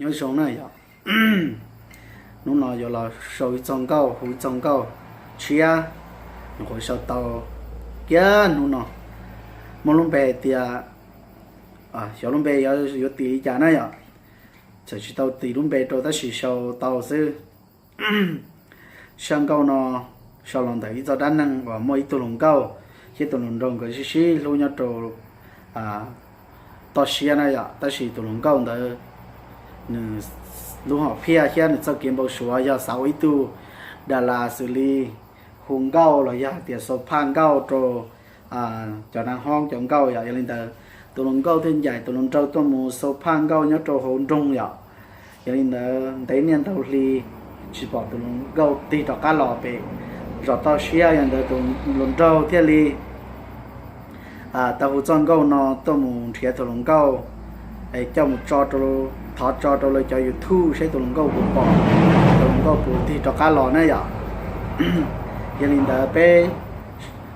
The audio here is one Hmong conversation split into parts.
Nyob zoo na yom, hnub no yuav los sau ib txoj nkauj, hu ib txoj nkauj tshiab, nyuam qhuav sau tau kiag hnub no, muaj lub npe hais tias, xyov lub npe yuav tis li cas na yom, txawm tsis tau tis lub npe rau tab sis sau tau xwb. Sab nkauj no sau los ntawm ib txoj dab neeg uas muaj ib tug hluas nkauj thiab tus hluas nraug nkawd sib sib hlub nyob rau toj siab na yom, tab sis tus hluas nkauj ntawd nws lub hom phiaj thiab nws txoj kev npau suav yog xav ua ib tug das las xws li hu nkauj los yog hais tias xau phaj nkauj rau cov nas hob cov nkauj yom. Yog li ntawd tus hluas nkauj thiaj ncaim tus hluas nraug tuaj mus xau phaj nkauj nyob rau hauv nroog yom. Yog li ntawd ntev niaj ntau hli tsis pom tus hluas nkauj tig rov qab los pem zos toj siab, yog li ntawd tus hluas nraug thiaj li tau hu txoj nkauj no tuaj mus nrhiav tus hluas nkauj, coj mus tso rau, thov tso rau lawv cov YouTube seb tus hluas nkauj puas pom, tus hluas nkauj puas tig rov qab los na yom. Yog li ntawd peb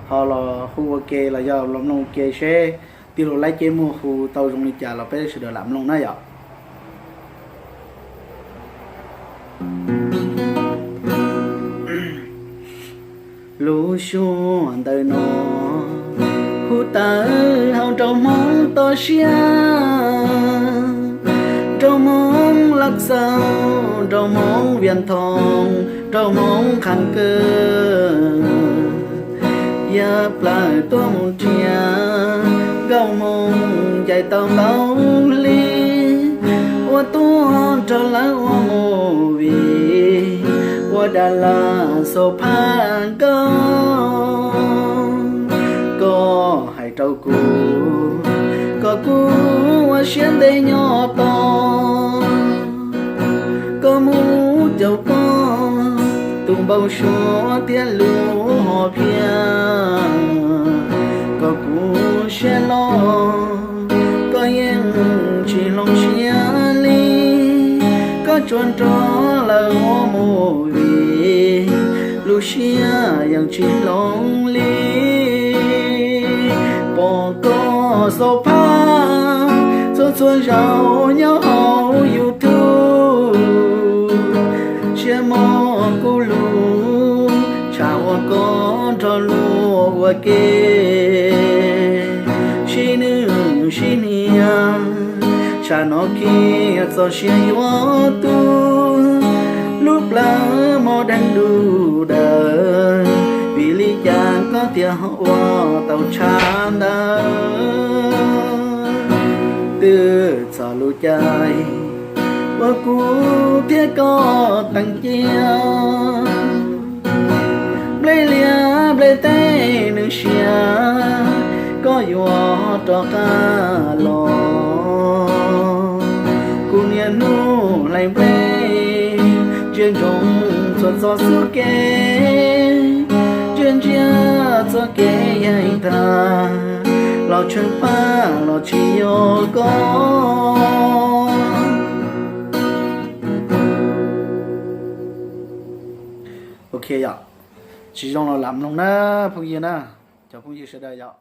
ho los hu ua ke los yog los mloog ua ke seb tij laug Laib Ceb Muag hu tau zoo li cas los peb sawv daws lam mloog na yom. Lub suab ntawm no hu tawm hauv nraug Hmoob toj siab, nraug Hmoob Lav Xaus, nraug Hmoob Vias Thoos, nraug Hmoob Qhas Kawg, yav plawv tuaj mus nrhiav nkauj Hmoob ncaim tau ntau hli, ua tuaj nrog lawv ua movie, ua das las xau phaj nkauj. Koj hais rau kuv kom kuv ua siab ntev nyob tos, koj mus caum koj tus npau suav thiab lub hom phiaj, kom kuv siab loj koj yeej tsis hloov siab li, koj tsuas nrog lawv ua movie, lub siab yeej tsis hloov li. Pom koj xau phaj txhua txhua zaus nyob hauv YouTube, siab mob kuv lub, tshaj ua koj nrog luag ua ke, sib nwj sib hnia, tsam no khiav txoj sia yuav tu, lub plawv mob deeg du daws, vim li cas koj thiaj ho ua tau tshav ntawd? Twb txog lub caij uas kuv thiab koj teem cia, nplej liaj nplej teb nws siav, koj yuav rov qab los. Kuv niaj hnub hlais nplej, ntsia ntsoov txhua txoj xub ke, ntsia ntsia txoj kev yeej tag, los tsheej pab los tsis yog koj. Ok yom, tsis zoo los lam mloog na phooj ywg na, cov phooj ywg sawv daws yom.